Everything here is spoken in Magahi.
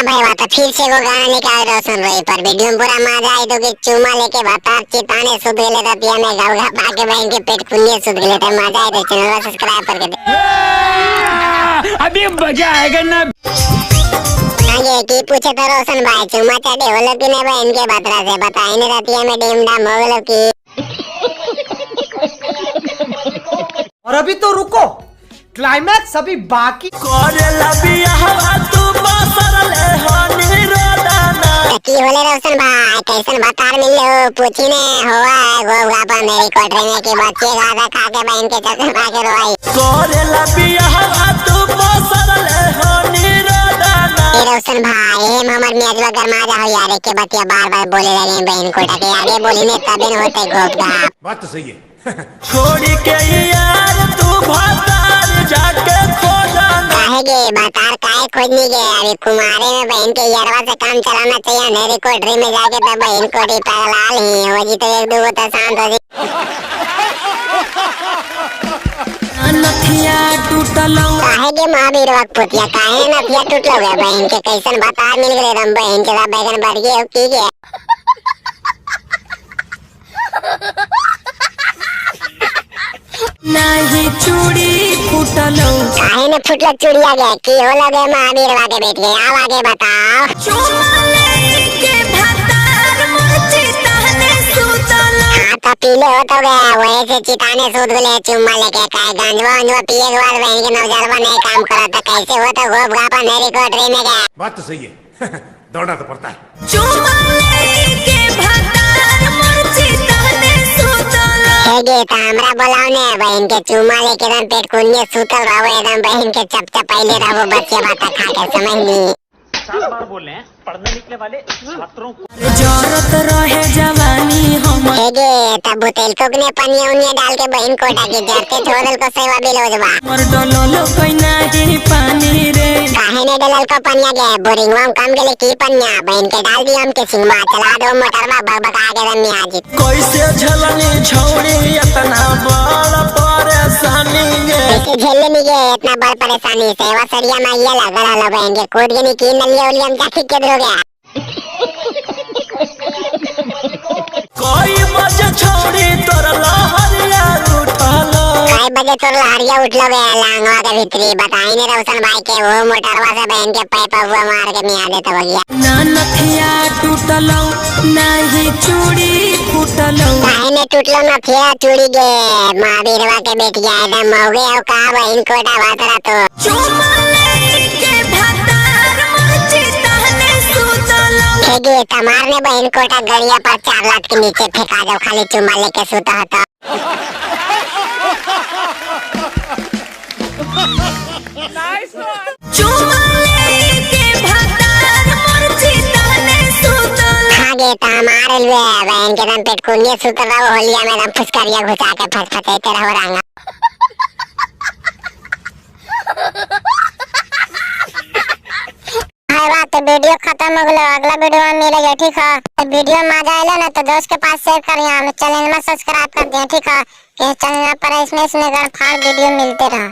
भाई बात फिर से वो गाना निकाल रोशन रोई पर वीडियो में पूरा मजा आई तो कि चुमा लेके भातार चिताने सुत गेले रतिया में गाँव गाँव के बहन के पेट कुनिए सुत गेले तो मजा आई तो चैनल सब्सक्राइब करके दे। अभी मजा आएगा ना। आगे की पूछे तो रोशन भाई चुमा चाटे होलो कि नहीं बहन के बतरा से बताई नहीं रतिया में डीम डाम हो गेलो की। और अभी तो रुको, क्लाइमैक्स अभी बाकी। की होले रोशन भाई कैसन बतार मिललो पूछी ने हुआ है गोगा मेरी कोठरी में की बच्चे गादा खा के बहन के चश्मा खा के रोई। ए रोशन भाई हेम हमर मियाजवा गरमा जा हो यार के बतिया बार बार बोले लगे बहन कोटा के आगे बोली ने तबे न होते गोप गाप। बात तो सही है। छोड़ी के यार तू भातार जाके खोजना। काहे गे बतार काहे खोजनी गे अरे कुमारे में बहन के यारवा से काम चलाना चाहिए मेरी कोठरी में जाके तो बहन कोठी पगलाल ही हो जी तो एक दो तो शांत हो जी। नथिया टूटलौ। काहे गे महावीर वक पुतिया काहे नथिया टूटलो गे बहन के कैसन बतार मिल गेले दम बहन के बैगन बढ़ गए की गे। नाही चूड़ी फूटलौ। काहे ने फुटलो चूड़िया गे की होलो गे महावीर वाके बैठ गए आव आगे बताओ। चुमा लेके भातार मोर चिताने सुतलौ। हाँ तो पीले हो तो गया वही से चिताने सूद गले चुम्मा लेके काहे गांजवा उंजवा पिए के बाद बहन के नौजरवा नहीं काम करा तो कैसे हो तो गोप गापा मेरी कोठरी में गया। बात तो सही है। दौड़ना तो पड़ता है। चुमा लेके भातार मोर चिताने सुतलौ। हे गे तो हमरा बोलाओ ने बहन के चुम्मा लेके एकदम पेट कुनिए सुतल रहो एकदम बहन के चपचपैले रहो बच्चे बाता खा के समझनी। 4 बार बोल रहे हैं पढ़ने निकले वाले छात्रों को। जरत रहे जवानी हमर। हे गे तब बुतेल को ने पनिया उनिया डाल के बहन कोटा के जरते छोड़ल को सेवा बिलोजवा। मोर डललो कोई नाही पानी रे। काहे ने डलल को पनिया गे बोरिंगवा में कम गेले की पनिया बहन के डाल दियो हम के सिंगवा चला दो मोटरवा बकबका के रम्मी हाजी। कैसे झलनी छौड़ी इतना बड़ परेशानी गे। कैसे झेल लेनी गे इतना बड़ परेशानी सेवा सरिया में ये लगल हलो बहन के कूद गेनी की नलिया उलिया में जाके केदरो गया। कोई बजे छौड़ी तोर लहरिया उठल। कई बजे तोर लहरिया उठलो गया लांगवा के भीतरी बताई ने रोशन भाई के वो मोटरवा से बहन के पाइप हुआ मार के मिया दे तो गया। ना नथिया टूटलौ नाही चूड़ी फूटलौ। काहे ने टूटलो नथिया चूड़ी गे महावीरवा के बेटिया एकदम मौगे और का बहन कोटा भातरा तो। चुमा लेके भातार मोर चिताने सुतलौ। गे तमार ने बहन कोटा गड़िया पर 4 लाख के नीचे फेंका दो खाली चुमा लेके सुता होता। चुमा लेके भातार मोर चिताने सुतलौ। हाँ गे तमार लुए बहन के दम पेट कुनिए सुतल रहो होलिया में दम फुसकरिया घुसा के फस फसाते रहो रंगा। तो वीडियो खत्म हो गया, अगला वीडियो में मिलेगा ठीक है। तो वीडियो मजा आया ना तो दोस्त के पास शेयर करिए, चैनल में सब्सक्राइब कर दिए ठीक है। चैनल पर इसमें इसमें गड़फाड़ वीडियो मिलते रहा।